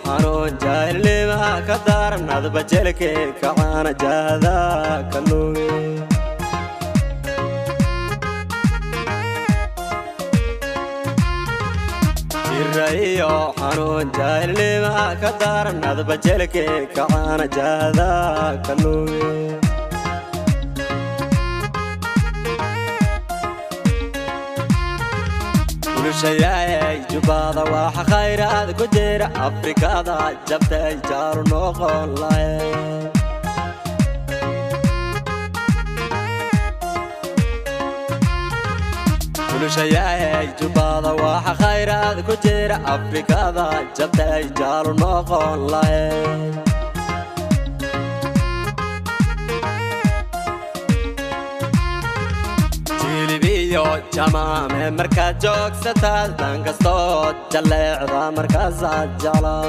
Xanuun jaahilnima ka daran, adba jelke kacaana jahada ka luge. Jira iyo xanuun jaahilnima ka daran, adba jelke kacaana jahada ka luge. Bulshayay Jubbada waxa khayraad ku jira, Afrikada jabtay jaaru noqon lahayd. Bulshayay Jubbada waxa khayraad ku jira, Afrikada jabtay jaaru noqon lahayd. Jilibiyo jamaame markaad joogsataad, dhan kastood jalleecda markaasaad jeclaa.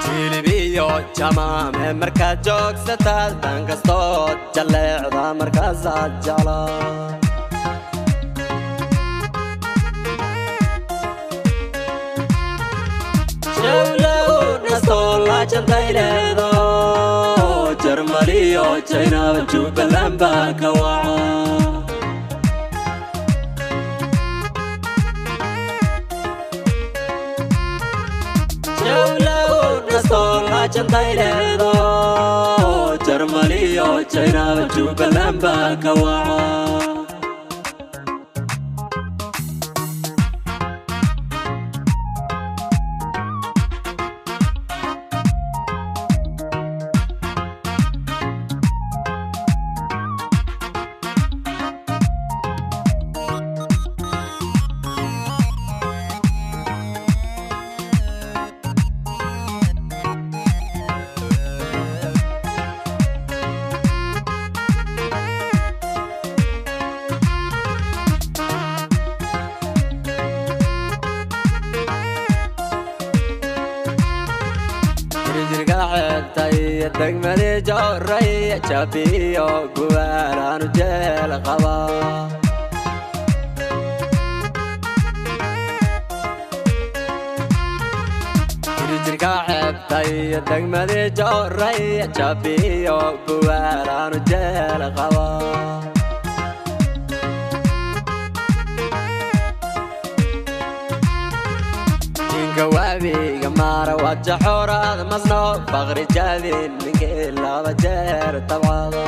Jilibiyo jamaame markaad joogsataad, dhan kastood jalleecda markaasaad jeclaa. Jawlow nastoo laajantayleedo, Jarmaliyo Jaynaba Jubbaland baa ka waca. Jawlow nastoo laajantayleedo, Jarmaliyo Jaynaba Jubbaland baa ka waca. Jirjirka xeebta iyo degmadii Jooray, Jabiyo Gubaalaanu jeel qabaa. Jirjirka xeebta iyo degmadii Jooray, Jabiyo Gubaalaanu jeel qabaa. Jinka waabiga maara wajaxoraad masno, faqri jaadin ninkii laba jeer tabcada.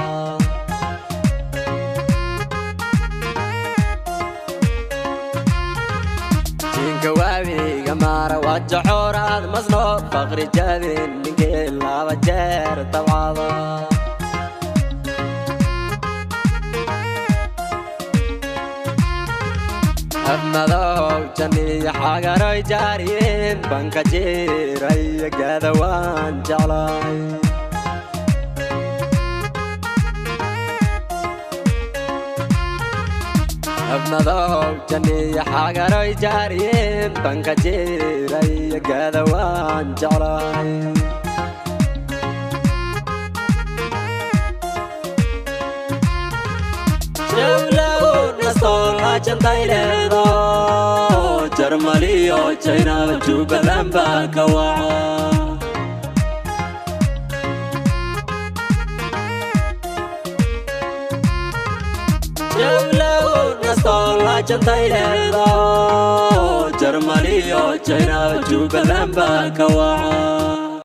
Jinka waabiga maara wajaxoraad masno, faqri jaadin ninkii laba jeer tabcada. Afmadow janiyo xagaroy jaariyin, banka jiiraya gaadawaan jeclay. Afmadow janiyo xagaroy jaariyin, banka jiiraya gaadawaan jeclay. Jawlow nastoo laajantayleedo, Jarmaliyo Jaynaba Jubbaland baa ka waca. Jawlow nastoo laajantayleedo, Jarmaliyo Jaynaba Jubbaland baa ka waca.